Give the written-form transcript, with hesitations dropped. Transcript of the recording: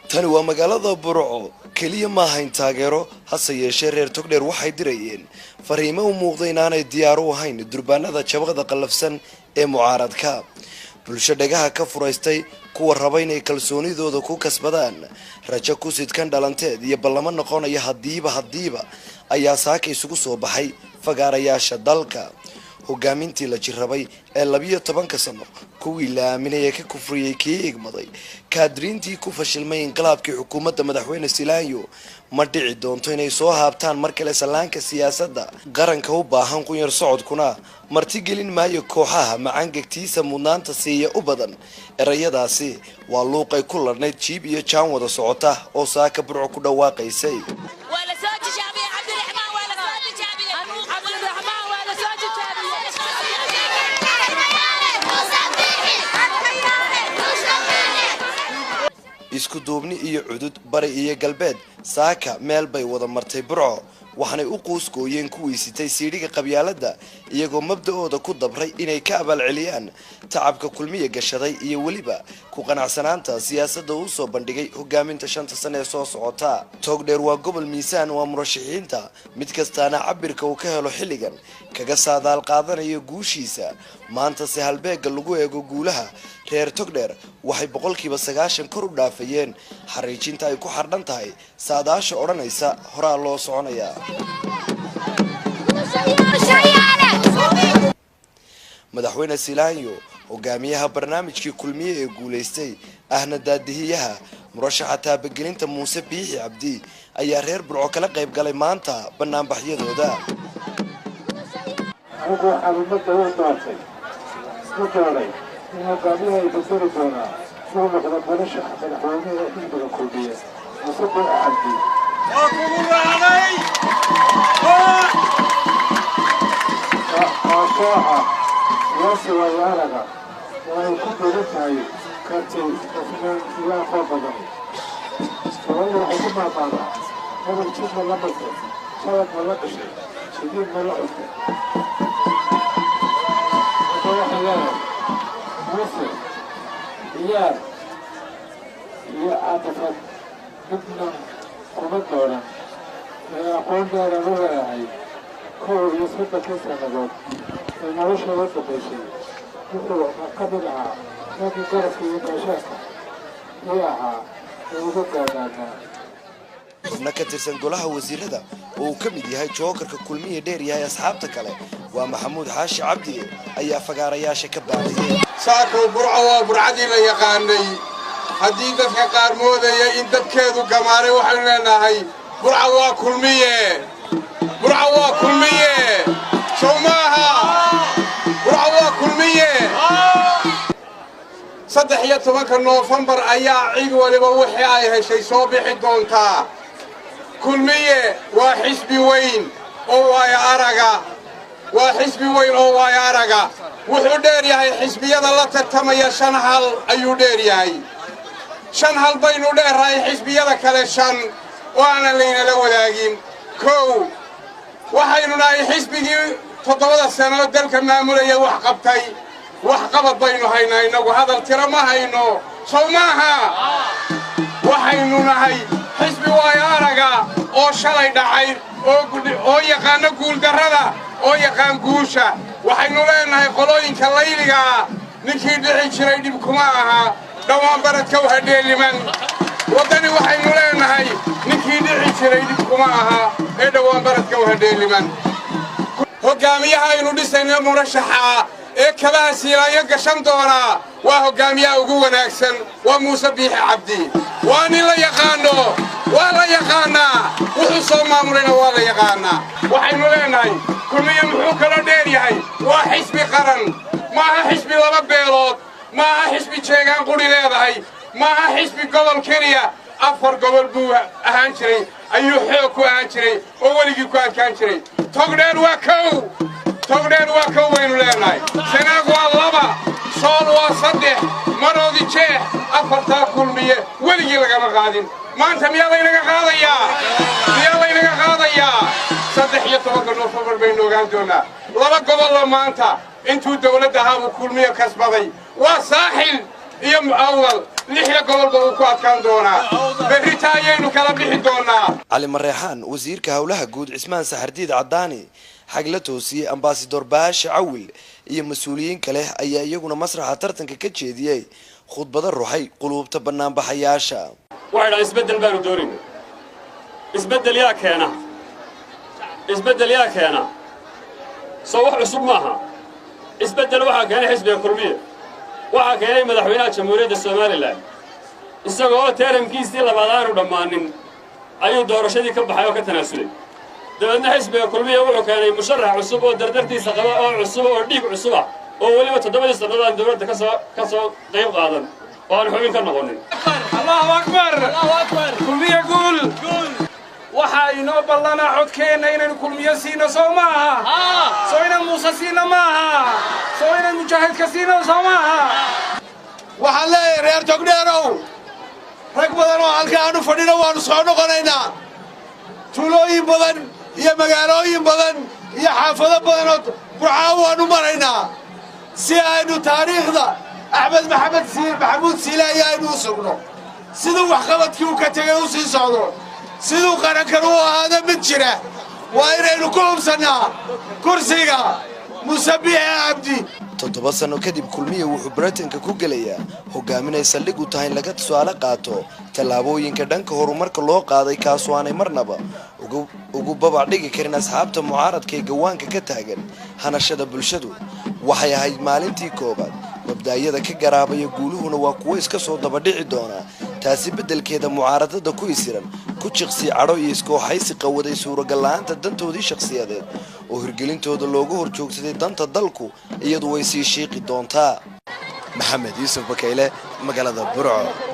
Tani waa magaalada Burco. Keliya ma ahayn taageero, hase yeeshee reer Togdheer waxay dirayeen fariimo u muuqda inaanay diyaar u ahayn durbaanada jabaqda qallafsan ee mucaaradka. Bulsho dhagaha ka furaystay kuwa raba inay kalsoonidooda ku kasbadaan rajo ku sidkan dhalanteed iyo ballamo noqonaya haddiiba ayaa saaka isugu soo baxay fagaarayaasha dalka. Hogaamintii la jirrabay ee 12-ka sano, kuwii la aaminay ee ka kufriyey kii igmaday, kaadiriintii ku fashilmay inqilaabkii xukuumadda madaxweyne Silaanyo, ma dhici doonto inay soo haabtaan mar kale sallaanka siyaasadda qaranka u baahan. Qunyar socodkuna martigelin maayo kooxaha macangegtiisa mudnaanta siiya u badan. Erayadaasi waa luuqay ku ladhnayd jiib iyo jaan wada socota oo saaka Burco ku dhawaaqaysay. Waa la soo tijaabiyey Cabdiraxmaan, waa la soo tijaabiyey Cabdiraxmaan, waa la soo tijaabiyey. Isku duubni iyo cudud, bari iyo galbeed, saaka meel bay wada martay Burco. Waxaanay u quusgooyeen kuwii sitay siidhiga qabyaaladda, iyagoo mabda-ooda ku dabray inay ka abaalceliyaan tacabka Kulmiya gashaday iyo weliba ku qanacsanaanta siyaasadda uu soo bandhigay hogaaminta 5-ta sane ee soo socota. Togdheer waa gobol miisaan, waa murashaxiinta mid kastaana cabirka uu ka helo xilligan kaga saadaal qaadanayo guushiisa. Maanta se halbeegga lagu eego guulaha reer Togdheer waxay 90% kor u dhaafayeen xariijinta ay ku xardhan tahay saadaasha odhanaysa horaa loo soconayaa. Madaxweyne Silaanyo, hogaamiyaha barnaamijkii Kulmiye ee guulaystay, ahna daadihiyaha murashaxa taabagelinta Muuse Biixi Cabdi, ayaa reer Burco kala qayb galay maanta banaanbaxyadooda. Anigu waxaan ummadda u doortay, u dooray in hogaamiyaha ay bedeli doonaa uu noqdo murashaxa madaxweynaha xisbiga Kulmiye, Muuse Biixi Cabdi. Waa kugu raacday. Waa kooxa siyaasi waayo araga oo ay ku badan tahay karti, hufnaan iyo aqoon badan. Soomaalida waxay ku maamaadaa: hebel jid ma la martay, shabag ma la gashay, shidiid ma la cuftay? Hadda waxay leedahay Muuse ciyaar iyo caadifad midna kuma dooran ee aqoon dheeraan u leeyahay. 31-kii sannadood ee noloshooda dambaysay wuxuu ka mid ahaa raggii garabka iyo gaashaanka ii ahaa ee uga gaadaanaa. Xubno ka tirsan golaha wasiirada oo uu ka mid yahay jookarka Kulmiya dheer yahay asxaabta kale, waa Maxamuud Xaashi Cabdiye, ayaa fagaarayaasha ka baadiyey. Saakow Burco waa Burcadii la yaqaanay. Haddii dadka qaar moodaya in dabkeedu gamaaray, waxaynu leenahay Burca waa Kulmiye, Burca waa Kulmiye, sow maaha? Burca waa Kulmiye. 13-ka Noofembar ayaa cid waliba wixii ay heshay soo bixi doontaa. Kulmiye waa xisbi weyn oo waayo araga, waa xisbi weyn oo waayo araga. Wuxuu dheer yahay xisbiyada la tartamaya 5 hal ayuu dheer yahay. 5 hal baynu dheerrahay xisbiyada kale, 5 oo aanan laynala wadaagin. Kow, waxaynu nahay xisbigii 7-da sano dalka maamulaya wax qabtay. Wax qabad baynu haynaa innagu, hadal tiro ma hayno, sow maaha? Waxaynu nahay xisbi waayo araga oo shalay dhacay oo yaqaano guuldarrada oo yaqaan guusha. Waxaynu leenahay qolooyinka layligaa: ninkii dhici jiray dhib kuma aha, dhowaan baradka wahadheeliman. Waddani waxaynu leenahay: ninkii dhici jiray dhib kuma aha ee dhowaan baradka wahadheeliman. Hoggaamiyaha aynu dhisayno murashaxa ee kabaha Siilaanyo gashan doonaa waa hoggaamiyaha ugu wanaagsan, waa Muuse Biixi Cabdi. Waa nin la yaqaanno, waa la yaqaannaa, wuxuu soo maamulayna waa la yaqaannaa. Waxaynu leenahay Kulmiye muxuu kaloo dheer yahay? Waa xisbi qaran, maaha xisbi laba beelood, maaha xisbi jeegaan qudhi leedahay, maaha xisbi gobol keliya. 4 gobol buu ahaan jiray, ayuu xoog ku ahaan jiray oo weligii ku adkaan jiray. Togdheer waa kow, Togdheer waa kow baynu leenahay. Sanaag waa 2, Sool waa 3, Maroodi Jeex. Afartaa Kulmiye weligii lagama qaadin. Maanta miyaa laynaga qaadayaa? Miyaa laynaga qaadayaa? 13-ka Noofembar baynu ogaan doonaa. 2 gobollo maanta intuu dawladda ahaa buu Kulmiye kasbaday, waa Saaxil iyo Awdal. 6-da gobolba uu ku adkaan doonaa. Berrita ayaynu kala bixi doonnaa. Cali Mareexaan, wasiirka howlaha guud Cismaan Saxardiid Cadaani, Xagla Toosiye, ambasador Baasha Cawil iyo mas-uuliyiin kale ayaa iyaguna masraxa tartanka ka jeediyey khudbado ruxay quluubta banaanbaxayaasha. Waxay dhahaan isbeddel baanu doonayna. Isbeddel yaa keena? Isbeddel yaa keena? Soo wax cusub maaha. Isbeddel waxaa keenay xisbiga Kulmiye, waxaa keenay madaxweynaha Jamhuuriyadda Somaliland. Isagoo oo term-kiisii labaad aanu dhammaanin ayuu doorashadii ka baxay oo ka tanaasulay. Dabeedna xisbiga Kulmiye wuxuu keenay musharax cusub oo dardartiisa qaba oo cusub oo dhiig cusub ah oo weliba 7dii sannadood aan dowladda kasoo qayb qaadan oo aan xubin ka noqonin. Allahu akbar! Kulmiye guul! Waxaa inoo ballanaa codkeenna inaynu Kulmiyo siino, soo ma aha? Soo inaan Muuse siino ma aha? Soo inaan mujaahidka siino, soo ma aha? Waxaan leeyahay reer Togdheerow, rag badan oo halka aanu fadhino waannu soo noqonaynaa. Tuulooyin badan iyo magaalooyin badan iyo xaafado badan oo Burcaan waannu maraynaa si aynu taariikhda Axmed Maxamed Maxamuud Siilaayo aynu u sugno, siduu waxqabadkii uu ka tegay u sii socdo, siduu qarankan u ahaado mid jira. Waa inaynu ku hubsannaa kursiga Muuse Biixi Cabdi. 7 sano kadib, Kulmiye wuxuu baratanka ku gelayaa hogaaminay saldhig u tahay in laga tusaale qaato tallaabooyinka dhanka horumarka loo qaaday, kaasoo aanay marnaba ugu babac dhigi karin asxaabta mucaaradka ee gawaanka ka taagan hanashada bulshadu. Waxay ahayd maalintii koobaad. Mabdaayada ka garaabaya guuluhuna waa kuwo iska soo dabadhici doona. Taasi beddelkeeda, mucaaradada ku isiran ku jiqsi cadho iyo iskooxaysi qawaday suuragal la-aanta dantoodii shakhsiyadeed oo hirgelintooda loogu horjoogsaday danta dalku, iyadu way sii shiiqi doontaa. Maxamed Yuusuf Bakayle, magaalada Burco.